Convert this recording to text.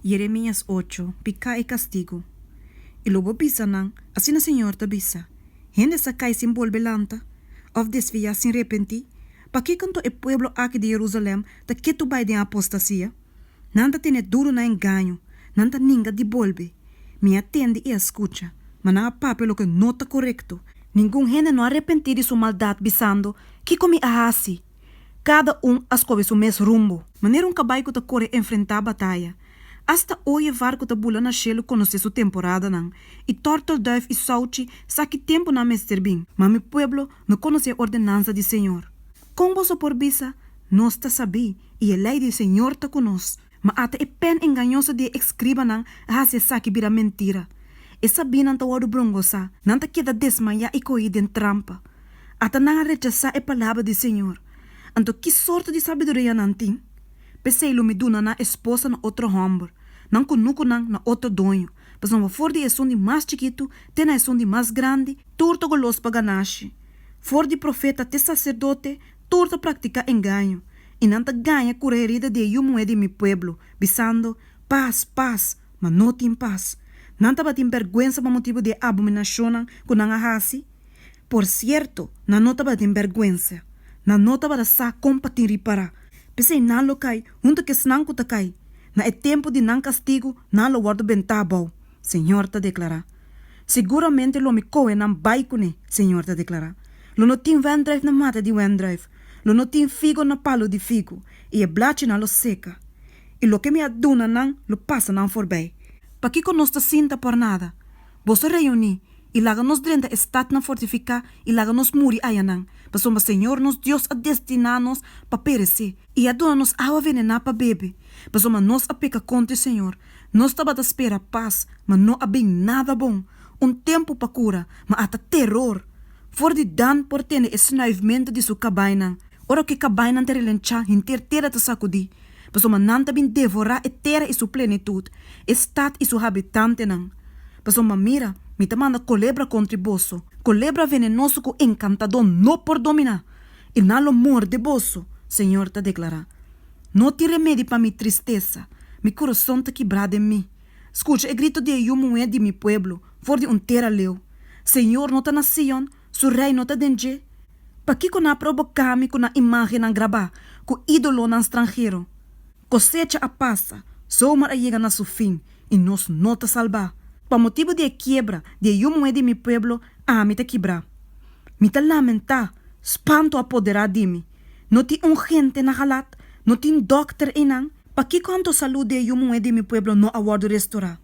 Yeremías ocho, Piká i kastigu. I lo bo bisa nan, Asina señor ta bisa, Hende sa kai sin bolbe lanta, òf desviá sin repentí? Pakiko anto e pueblo aki di Jerusalèm ta ketu bai den apostasia? Nan ta tene duru na engaño, nan ta ninga di bolbe. Mi a tende i a skucha, ma nan a papia loke no ta korekto. Ningun hende no a repentí di su maldat, bisando, Kiko mi a hasi? Kada un a skohe su mes rumbo. Manera un kabai ku ta kore enfrentá bataya. Asta ooievaar ku ta bula na shelu konosé su temporadanan, i tòrtelduif i souchi sa ki tempu nan mester bin. Ma mi pueblo no konosé e ordenansa di señor. Kon boso por bisa, Nos ta sabí, i e lei di señor ta ku nos? Ma ata e pèn engañoso di e eskribanan a hasi esaki bira mentira. E sabínan ta wòrdu brongosá, nan ta keda desmayá i kohí den trampa. Ata nan a rechasá e palabra di señor. Anto ki sorto di sabiduria nan tin? P'esei lo mi duna nan esposa na otro hòmber, nan kunukunan na otro doño, pasobra for di esun di mas chikitu te na esun di mas grandi, tur ta golos pa ganashi. For di profeta te saserdote, tur ta praktiká engaño, i nan ta gaña kura herida di e yu muhé di mi pueblo, bisando, Pas, pas! Ma no tin pas. Nan tabatin bèrgwensa pa motibu di e abominashonnan ku nan a hasi? Por sierto, nan no tabatin bèrgwensa. Nan no tabata sa kon pa tin ripará. P'esei nan lo kai huntu ku esnan ku ta kai. Na e tempu di nan kastigu nan lo wòrdu bentá abou, Señor ta deklará. Siguramente lo mi kohe nan bai kuné, Señor ta deklará. Lo no tin wendrùif na mata di wendrùif, lo no tin figo na palu di figo, i e blachinan lo seka. I loke mi a duna nan lo pasa nan forbei. Pakiko nos ta sinta por nada? Boso reuní, i laga nos drenta e statnan fortifiká i laga nos muri ayanan, pasobra Señor nos Dios a destiná nos pa peresé, i a duna nos awa venená pa bebe, pasobra nos a peka kontra e Señor. Nos tabata spera pas, ma no a bin nada bon, un tempu pa kura, ma ata teror! For di Dan por tende e snuifmentu di su kabainan. Ora ku e kabainan ta relenchá, henter tera ta sakudí, pasobra nan ta bin devorá e tera i su plenitut, e stat i su habitantenan. Pasobra mira, mi ta manda kolebra kontra boso, kolebra venenoso ku enkantadó no por dominá, i nan lo morde boso, Señor ta deklará. No tin remedi pa mi tristesa, mi kurason ta kibrá den mi. Skucha e grito di e yu muhé di mi pueblo for di un tera leu, Señor no ta na Sion? Su rei no ta den dje? Pakiko nan a proboká mi ku nan imágennan grabá, ku ídolonan stranhero? Kosecha a pasa, zomer a yega na su fin, i nos no ta salbá. Pa motibu di e kiebra di e yu muhé di mi pueblo, ami ta kibrá. Mi ta lamentá, spantu a poderá di mi. No tin un hente na Galat? No tin dòkter einan? Pakiko anto salú di e yu muhé di mi pueblo no a wòrdu restorá?